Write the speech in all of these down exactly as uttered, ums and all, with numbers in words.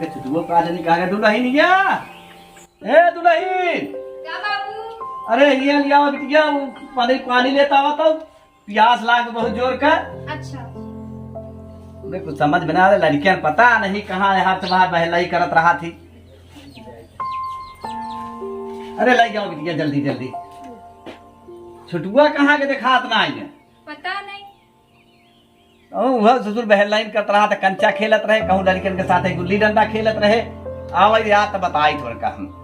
ए, छुटुआ का जनी कहाँ गए दुलहिनिया? ए दुलहिन! का बाबू? अरे ये लिया बिटिया, वो पानी, पानी लेता आवा तो, प्यास लाग बहुत जोर का। अच्छा। मैं कुछ समझ में ना आ रहा, लड़कियां पता नहीं कहाँ है, हाथ बाहर बहलाई करत रहा थी। अरे लाई जाओ बिटिया जल्दी जल्दी। छुटुआ कहाँ के देखात ना आई है? पता नहीं। ओ, वह ससुर बहलाइन करत रहा था, कंचा खेलत रहे, कहूँ लड़कन के साथ गुल्ली डंडा खेलत रहे। आवे याद तो बताई थोड़ा का हम।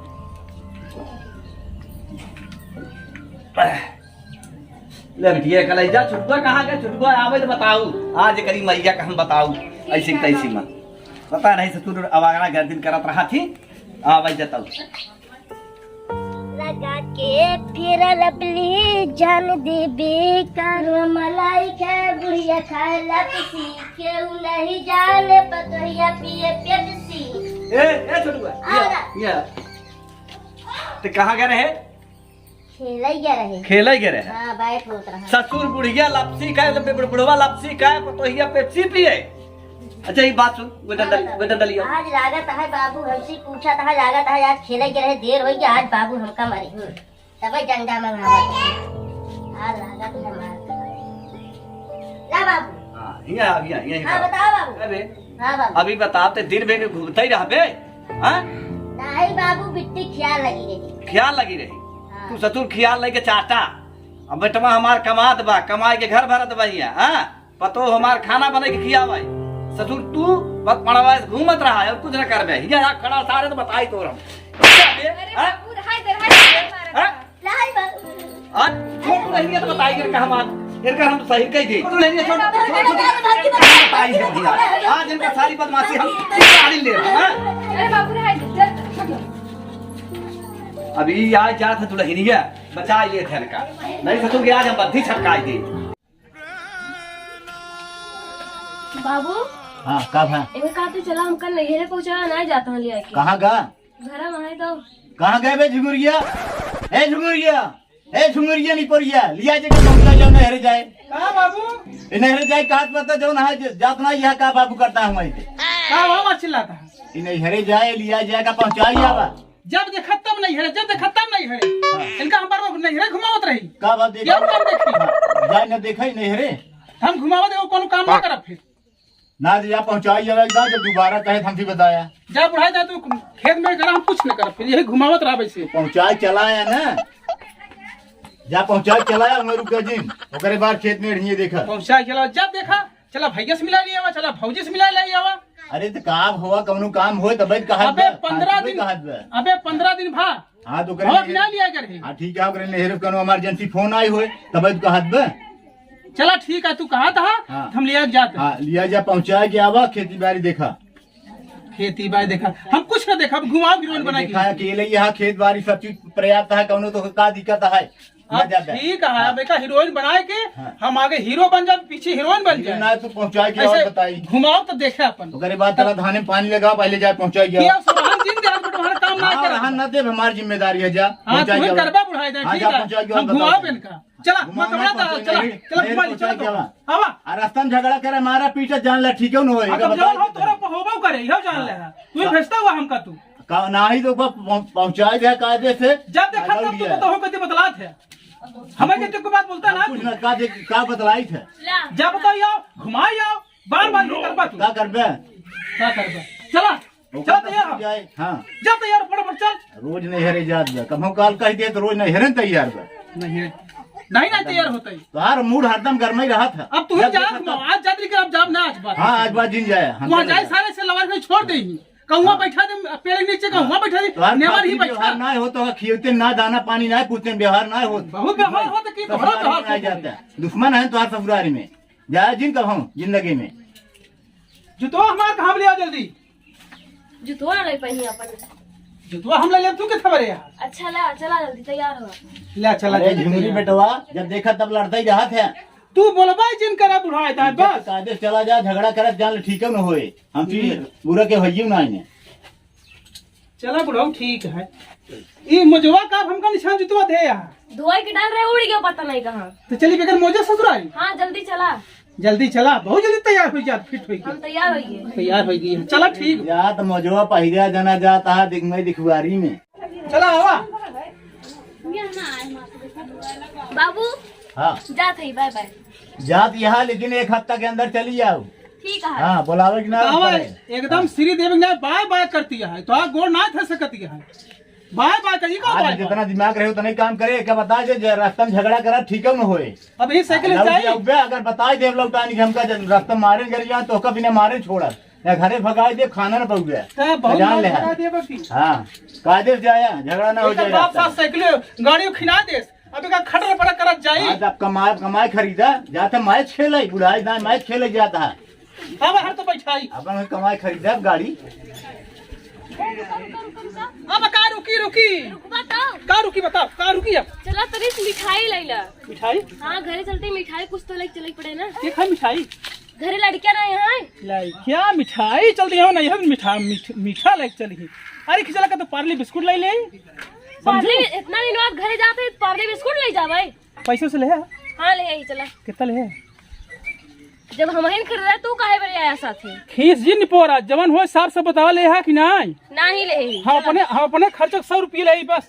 ले बिटिया, कलैजा, छुटुआ कहाँ गए? छुटुआ आवे तो बताऊ। आज करी मैया का हम बताऊ, ऐसी तैसी में। पता नहीं ससुर आवारा गर्दन करत रहा थी, आवे जताऊ। लगा के फिर लपली जान देबे का। मलाई खाए बुढ़िया खाए लपसी, केहू नहीं जाने पतोहिया पिए पेप्सी। ए, ए छोटुआ, ये, आ रहा। ये। ते कहाँ गए रहे? खेले गए रहे। खेले गए रहे? हाँ, बैठ होत रहा। ससुर बुढ़िया लपसी खाए, बुढ़-, बुढ़वा लपसी खाए, पतोहिया पेप्सी पिए। अच्छा, ये बात सुन, वो डंडा, हाँ, वो डंडा लिया। आज लागत है बाबू हमसे पूछत है, लागत है आज खेले के रहे, देर होई कि आज बाबू हमका मारे। हम्म। तबे डंडा मंगावत है। आज लागत है मार। ला बाबू। हाँ, हिया, हिया, हिया, हाँ, हिया। बताओ बाबू। अबे, हाँ बाबू। अभी बताओ, ते दिन भर के घूमते ही रहबे, हाँ? नहीं बाबू, बिट्टी खियाल लगी रही। खियाल लगी रही? हाँ। तू ससुर खियाल लेके चाटा। अब बेटवा हमार कमात बा, कमाई के घर भरत बा हिया, हाँ? पतोह हमार खाना बने के खियावे। ससुर तू बस पड़वा से घूमत रहा है और कुछ न करबे। हिया यहाँ खड़ा सारे तो बताई तोर हम। अरे हाँ? बाबू, हाय दर, हाय दर, मारा हाँ? था। नहीं बाबू। आज छोट नहीं है तो बताई कर कहाँ मार। इनका हम सही कही दे। तू नहीं है, छोट, अरे बाबू, छोट, छोट, अरे बाबू, बताई है भैया। आज इनका सारी बदमाशी हम सारी ले रहे हैं, हाँ? अरे बाबू, हाय दर, अभी आज जात है दुल्हनिया, बचा लिए थे इनका। नहीं ससुर के आज हम बद्धी छटकाई दे। बाबू। हाँ, का भा? एमे का तू चला, हमका नैहरे पहुँचा, ना जाता हूँ लिया के। कहाँ गा? घरा में है तो। कहाँ गए बे झुंगुरिया? ए झुंगुरिया, ए झुंगुरिया नहीं परिया, लिया जे के पहुँचा जाओ नैहरे जाए। का बाबू? ए नैहरे जाए, कहाँ पता जाओ ना है, जात ना यहाँ का बाबू करता हूँ मैं। का बाबा चिल्लाता है? ए नैहरे जाए, लिया जाए का पहुँचा लिया बा। जब देखा तब नैहरे, जब देखा तब नैहरे। हाँ। इनका हम बार बार नैहरे घुमावत रही। का बात देखा? क्या बात देखी? हाँ, जाए न देखा ही नैहरे। हम घुमावत रहो, कोनो काम ना करब फिर। ना जी, जा पहुँचाई जरा एकदम, जब दोबारा कहे तो हमसे बताया। जा बुढ़ाई जा तू खेत में करा, हम कुछ न करब फिर, यही घुमावत रहबे से। पहुँचाई चला आया ना, जा पहुँचाई चला आया, मैं रुक जिन, ओकरे बाद खेत में अड़िए देखा। पहुँचाई चला, जब देखा चला भैया से मिला लिया आवा, चला भौजी से मिला ले आवा। अरे तो का हुआ, कौनो काम होए तबे तो कहत अबे बा, पंद्रह फालतू दिन, कहत बा। अबे पंद्रह दिन भा। हाँ तो ओकरे हाँ, लिए बिना लिया कर ही। हाँ ठीक है, ओकरे लिए हेरे कौनो इमरजेंसी फोन आई होए तबे तो कहत बा। चला ठीक है, तू कहा था हाँ। हम लिया जाते। हाँ लिया जा, पहुँचा के आवा, खेती बाड़ी देखा। खेती बाड़ी देखा, हम कुछ ना देखा, अब घुमाओ हीरोइन अरे बना के। देखा अकेले यहाँ खेत बाड़ी सब चीज पर्याप्त है, कौनो तो का दिक्कत है? अब मजा बे। ठीक है, हाँ। अब एका हीरोइन बनाए के हाँ। हम आगे हीरो बन जाए, पीछे हीरोइन बन हीरो जाए। ना तो पहुँचाए के ऐसे और बताई। घुमाओ तो देखे अपन। ओकरे बाद चला धाने में पानी लगाओ, पहले जाए पहुँचाए के आओ। ये सुभान जिन दे, हम तुम्हारा काम ना हाँ, करब। रहन ना दे, हमार जिम्मेदारी है, जा, हाँ, पहुँचाए तुम्हें के आओ। करबा बुढ़ाई दे, हाँ, ठीक जा, है। पहुँचाए के आओ, हम घुमाओ बताई। इनका। चला, घुमाओ मैं ना, कमरा था, पहुँचाए चला, के, चला, नहीं, घुमा ले, पहुँचाए चला। के आओ। आवा। आ रास्ता में झगड़ा करे, मारा पीटा, जान ले, ठीक है, न होए, हाँ, एका तब बताई जवान हो, के तोरा पहुँचाए। पहुँचबो करे, इहो जान हाँ। ले। तू हाँ। भेजता हुआ हमका तू। का, नाही तो प-, प-, पहुँचाए दे कायदे से। जब देखा आगे तब तू लिया। बताओ, कति बतलात है। हमें हम के कुछ बात बोलता हम ना कुछ तू। ना, का देख, का बतलाई थे? जा बताओ, आओ, घुमाई आओ, बार बार नहीं करबा तू। का करबे? का करबे? चला, वो चला का तैयार हो। जाए, हाँ। जा तैयार, फटाफट चल। रोज नैहरे जात बा। कभो काल कह दे तो रोज नैहरे तैयार बा। नहीं है। नहीं, नहीं तैयार होता है। तोहार मूड हरदम गरमाई रहत है। अब तू ही जब जा, देखा तब। आज जात रही कि अब जाब ना आज बात। हाँ, आज बात जिन जाए। हम वहाँ चले जाए, जाए। सारे से लवर के छोड़ दे ही। कहूँ हाँ। बैठा दे, पेड़ के नीचे, कहूँ हाँ। बैठा दे, तोहार नेवर ही खातिर बैठा। व्यवहार ना हो तो खियोते ना दाना पानी ना पूछते, व्यवहार ना हो। बहुत व्यवहार हो तो की ससुरारी तोहरा में व्यवहार आ हो। जाता है। दुश्मन है तोहार ससुरारी में। जाए जिन कब हम जिंदगी में। जुतवा हमार कहाँ ले आ जल्दी। जुतवा ले पहनी अपन। जुतवा हम ले लेब, तू के खबर है यार? अच्छा ला, चला जल्दी तैयार हो। ले चला अरे जल्दी झुमरी तैयार। बेटवा, जब देखा तब लड़ता ही रहत है। तू बोलबा जिन करा बुढ़ाए ता इज्जत बस। कायदे से चला जा, झगड़ा करत जान ले, ठीक है न होए। हम चीज हम्म। बुरा के होइयो ना इन्हें। चला बुढ़ऊ ठीक है। ई मोजवा का हमका निशान जुतवा दे यार। धोए के डाल रहे, उड़ गया पता नहीं कहाँ। तो चली बेगर मोजा ससुराई। हाँ जल्दी चला। जल्दी चला, बहुत जल्दी तैयार होइ जात, फिट होइ हम गया। तैयार होइ गए। तैयार होइ गई है। चला, ठीक। जात मजवा पहिरा जना जात हा दिख में दिखुआरी में। चला, आवा। बाबू। हाँ। जात है, बाय बाय। जात यहाँ, लेकिन एक हफ्ता के अंदर चली जाओ। ठीक है। हाँ, बुलावे के ना आवा, पड़े। एकदम हाँ। श्री देव ने बाय बाय करती है, तो आ गोड़ ना धर सकती है। बाय बाय कही का आज बाय बाय? जितना दिमाग रहे उतना ही काम करे। क्या बताए जे, जे रास्ता में झगड़ा करा, ठीक न होए। अब ये साइकिल लौट जाई। जाऊ बे, अगर बताए देव लौटानी कि हमका जब रास्ता मारे गरिया तो ओका बिना मारे छोड़ा, या घरे भगाई दे, खाना न पउबे। ते बहुत जान मार ले भगा है। दे बाकी। हाँ, कायदे से जाया, झगड़ा ना हो एकर जाए बाप रास्ता साथ में। साइकिल गाड़ी खिना देस। अब एका खटर पटर करत जाई। आज आप कमाए, कमाए खरीदा, जाते मैच खेले, बुढ़ाई ना मैच खेले जाता है। अब हर तो बैठाई। अपन कमाई खरीदब गाड़ी। अब का रुकी, रुकी। रुकबा तो। का रुकी बताओ, का रुकी अब? चला तनी से मिठाई लैला। मिठाई? हाँ, घरे चलते मिठाई कुछ तो लेके चले पड़े ना। के खाए मिठाई? घरे लड़कियां ना यहाँ है। लड़कियां मिठाई चलती हो ना, यह मीठा, मीठ-, मीठा लेके चली। अरे खिचला का तो पार्ले बिस्कुट ले ले। पार्ले, समझू? इतना दिन बाद घरे जाते हैं, पार्ले बिस्कुट ले जावे। पैसों से ले आ। हाँ, ले आई, चला। कितना ले आ? जब हम ही खरीदा, तू काहे बरे आया साथे? खीस जी निपोरा, जवन होए साफ से बतावा, ले हा कि नाई? नाही ले ही, हाँ, चला। अपने, हम अपने खर्च के सौ रुपये ले आई बस।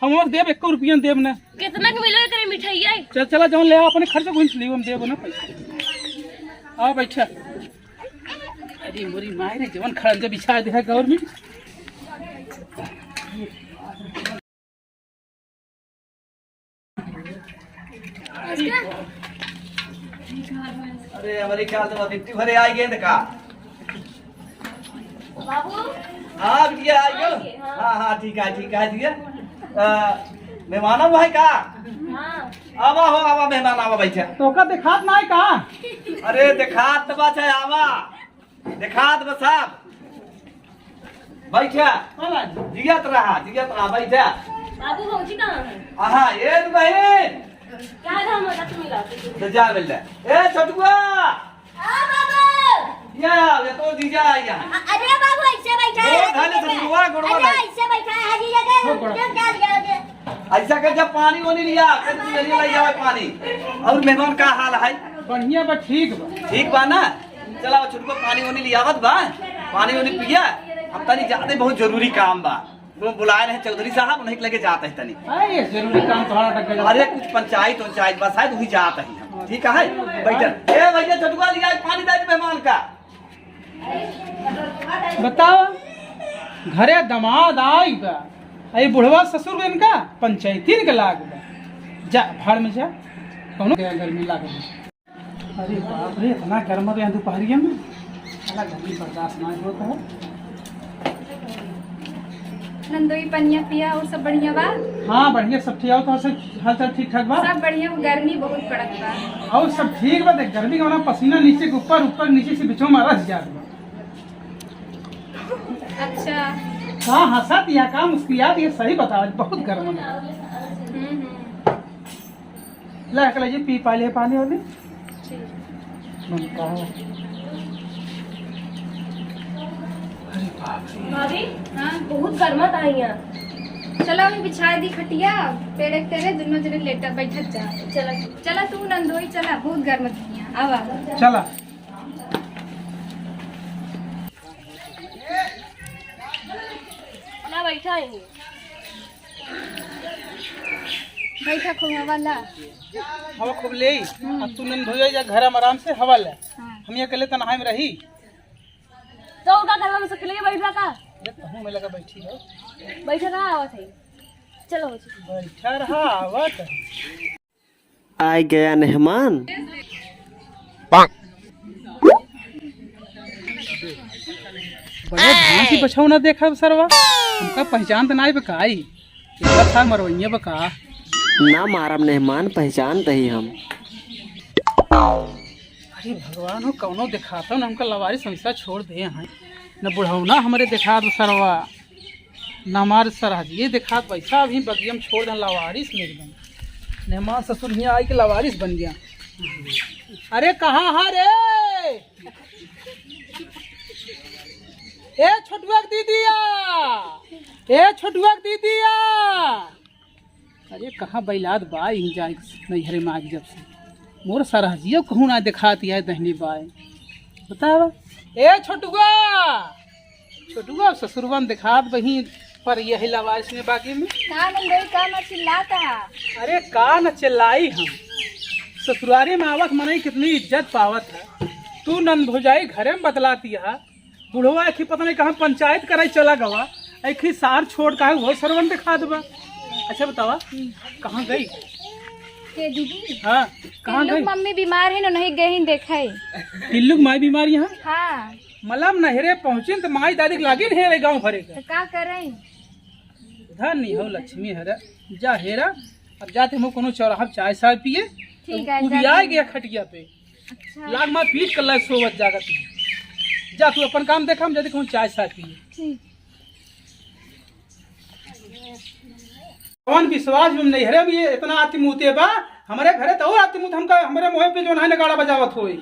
हम और देब, एको रुपया देब ना। कितना के मिलो करे मिठाई आई? चल, चला, जवन ले आ, अपने खर्च को ही ले, हम देब ना पैसा। आ बैठा। अरे मोरी माई रे, जवन खड़ंजा बिछा दे है गौर में। अरे, हमारे ख्याल से बिट्टी भरे आ गए थे का? बाबू। हाँ, बिटिया, आ गयो। आ गए, हाँ। हाँ, हाँ, ठीक है, ठीक है, ठीक है। अ, मेहमान आवा है का? हाँ। आवा हो, आवा, मेहमान आवा, बैठा। तोका देखात ना है का? अरे, देखात तो बा, चाहे आवा। देखात बा साहब। बैठा। हाँ, भाई। जियत रहा, जियत रहा, बैठा। बाबू, भौजी कहाँ है? आहा, ए बहिन। क्या धाम होता तुम मिला? तो जा मिल ले। ए, छोटुआ। हाँ, बाबू। या, ये तो जीजा आ गया। अ-, अरे बाबू, ऐसे बैठा है, गोड़ धर ले, जीजा के। ससुरवा, गोड़वा अरे, धर। ऐसे बैठा है, जीजा के। हाँ, गोड़। क्या, क्या लिया, क्या? ऐसा कर, जब पानी वानी लिया, फिर तू ले लिया, ले जावे पानी। और मेहमान का हाल है? बढ़िया बा, ठीक बा। ठीक बा ना? चला, वो छोटको पानी वानी लियावत बा, पानी वानी पिया। अब तनी जाते, बहुत जरूरी काम बा। वो बुलाए रहे चौधरी साहब, उन्हीं के लगे जात है तनी। हाँ, ये जरूरी काम थोड़ा अटक गया। अरे, कुछ पंचायत वंचायत बा, शायद वही जात है। ठीक है, बैठल। ए भैया, छोटुआ लिया पानी दे दे मेहमान का। बताओ, घरे दमाद आई बा, आ ये बुढ़वा ससुर इनका पंचायती के लाग बा। जा, भाड़ में जा, कौनो गर्मी लाग बा। अरे बाप रे, इतना गर्म रहे दोपहरिया में, साला गर्मी बर्दाश्त ना होता है। नंदोई पनिया पिया, और सब बढ़िया बा? हाँ, बढ़िया, सब ठीक। और तो सब हाल चाल ठीक ठाक बा? सब बढ़िया, वो गर्मी बहुत पड़त बा। और सब ठीक बा, देख, गर्मी के मारा पसीना नीचे के ऊपर, ऊपर नीचे से बिचवा में रस जात बा। अच्छा। का हंसत या का मुस्कियात, ये सही बताओ, बहुत गर्म है। हम्म, हम्म। ला, कल जी पी पा ले पानी वानी। ठीक। मन का है? अरे बाप रे। भाभी, हाँ? बहुत गर्मा था यहाँ। चला, अभी बिछा दी खटिया, पेड़े तेरे दोनों जने लेटा बैठत जा। चला। चला तू नंदोई, चला, बहुत गर्म था यहाँ। आवा। चला। ना बैठा है। बैठा खूब हवा ला। हवा खूब ले। हम्म। अब तू नंद हो जा, जा घर में आराम से हवा ले। हाँ। हम ये अकेले तनहाई में रही। तो का करवा में सकले बैठा का? ये तो हूँ मैं लगा बैठी हो। बैठा कहाँ आवत है? चलो हो जी। बैठा रहा, आवत है। आइ गया मेहमान। बड़े धांसी बछौना देखा सरवा, हमका पहचान त नाई बकाई। इतना साल मरवइया बका। ना मारब मेहमान, पहचान तही हम। अरे भगवान हो, कौनो देखाता ना हमका लवारिस हमेशा छोड़ दे हैं। न बुढ़ौना हमरे देखात सरवा। ना हमार सरहजिए देखात पैसा अभी बगिया में छोड़ देन लवारिस में एकदम। मेहमान ससुर हियाँ आई के लवारिस बन गया। अरे कहाँ हा रे? ए छोटुआ के दीदिया, ए छोटुआ के दीदिया। अरे कहाँ बैलाद बा, यहीं जाए नैहरे में आके जब से। मोर सरहजियो कहूँ ना देखात है दहिनी बाय। बतावा। ए छोटुआ, छोटुआ ससुरवन देखात बही पर यही लवारिस में बागी में। का नंदोई, का ना चिल्लात है? अरे का न चिल्लाई हम, ससुरारी में आवत मनई कितनी इज्जत पावत है। तू नंद भुजाई घरे में बतलाती है, बुढ़वा एक ही पता नहीं कहाँ पंचायत कराई चला गवा, एक ही सार छोड़ का है, वो सरवन दिखा देबा। अच्छा बतावा, कहाँ गई? के दीदी? हाँ, कहाँ टिल्लू गई? मम्मी बीमार है ना, नहीं गई देखे। टिल्लू की माई बीमार यहाँ? हाँ। मतलब नहरे पहुँचिन तो माई दादी के लागिन हेरे गाँव भरे के। तो का करें? धन नहीं हो लक्ष्मी हरे, जा हेरा। अब जाते हम कोनो चौराहा पे चाय साय पिए। ठीक है, उ भी जाते आ हैं। गया खटिया पे। अच्छा। लाग मार पीट कर लाए सोवत जागत ही। जा तू अपन काम देखा, हम जाते कहूँ चाय साय पिए। ठीक। कौन विश्वास में नहीं हरे, ये इतना आतिमूते बा। हमारे घरे तो और आतिमूत हमका, हमारे मुँह पे जो है नगाड़ा बजावत होई।